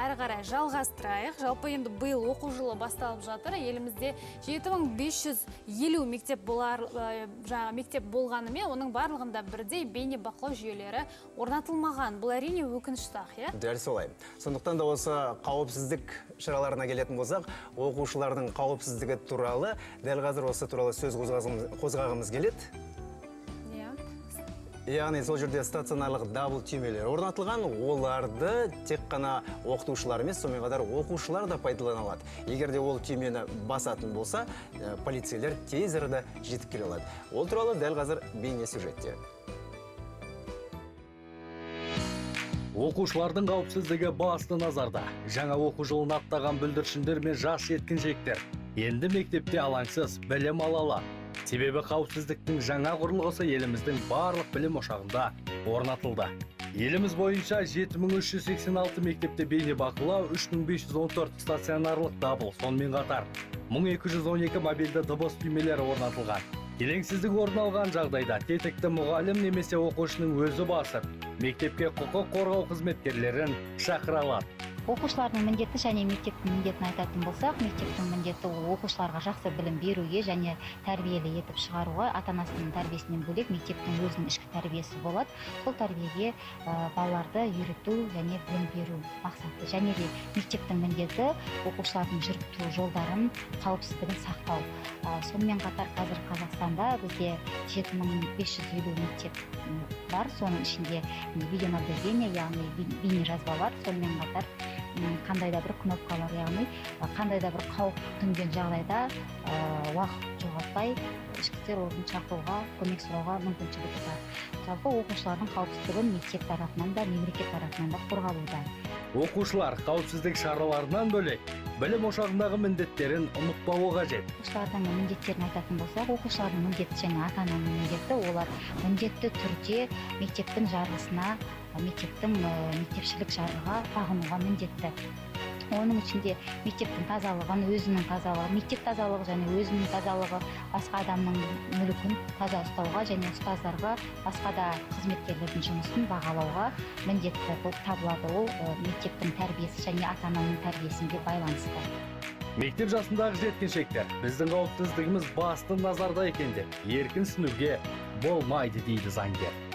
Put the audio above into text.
Әрі қарай жалғастырайық. Жалпы енді биыл оқу жылы басталып жатыр. Елімізде 7550 мектеп болар, жаңа мектеп болғанымен, оның барлығында бірдей бейне бақылау жүйелері орнатылмаған. Бұл, әрине, өкінішті-ақ, иә? Дәл солай. Сондықтан да осы қауіпсіздік шараларына келетін болсақ, оқушылардың қауіпсіздігі туралы дәл қазір осы туралы сөз қозғағымыз келеді. Яғни сол жерде стационарлық дабыл түймелері орнатылған, оларды тек қана оқытушылар емес, сонымен қатар оқушылар да пайдалана алады. Егер де ол түймені басатын болса, полицейлер тез арада жетіп келе алады. Ол туралы дәл қазір бейне сюжетте. Оқушылардың қауіпсіздігі басты назарда. Жаңа оқу жылын аттаған бүлдіршіндер мен жас жеткіншектер енді мектепте алаңсыз білім ала алады. Себебі қауіпсіздіктің жаңа құрылғысы еліміздің барлық білім ошағында орнатылды. Еліміз бойынша 7386 мектепте бейнебақылау, 3514 стационарлық дабыл, сонымен қатар 1212 мобильді дыбыс түймелері орнатылған. Келеңсіздік орын алған жағдайда тетікті мұғалім немесе оқушының өзі басып, мектепке құқық қорғау қызметкерлерін шақыра алады. Оқушылардың міндеті және мектептің міндетін айтатын болсақ, мектептің міндеті ол оқушыларға жақсы білім беруге және тәрбиелі етіп шығаруға. Ата-анасының тәрбиесінен бөлек мектептің өзінің ішкі тәрбиесі болады. Сол тәрбиеге балаларды үйрету және білім беру мақсаты. Және де мектептің міндеті оқушылардың жүріп тұру жолдарын, қауіпсіздігін сақтау. Сонымен қатар қазір Қазақстанда бізде 7550 мектеп бар. Соның ішінде видеонаблюдение, яғни бейнежазбалар, сонымен қатар қандай да бір кнопкалар, яғни қандай да бір қауіп төнген жағдайда уақыт жоғалтпай ішкі істер органын шақыруға, көмек сұрауға мүмкіншілігі бар. Жалпы оқушылардың қауіпсіздігі мектеп тарапынан да, мемлекет тарапынан да қорғалуда. Оқушылар қауіпсіздік шараларынан бөлек білім ошағындағы міндеттерін ұмытпауы қажет. Оқушылардың міндеттерін айтатын болсақ, оқушылардың міндеті және ата-ананың міндеті, олар міндетті түрде мектептің жарғысына, мектептің мектепшілік жарғыға бағынуға міндетті. Оның ішінде мектептің тазалығын, өзінің тазалығы, мектеп тазалығы және өзінің тазалығы, басқа адамның мүлкін таза ұстауға және ұстаздарға, басқа да қызметкерлердің жұмысын бағалауға міндетті болып табылады. Ол мектептің тәрбиесі және ата-ананың тәрбиесіне байланысты. Мектеп жасындағы жеткіншектер біздің қауіпсіздігіміз басты назарда екен деп еркінсінуге болмайды дейді заңгер.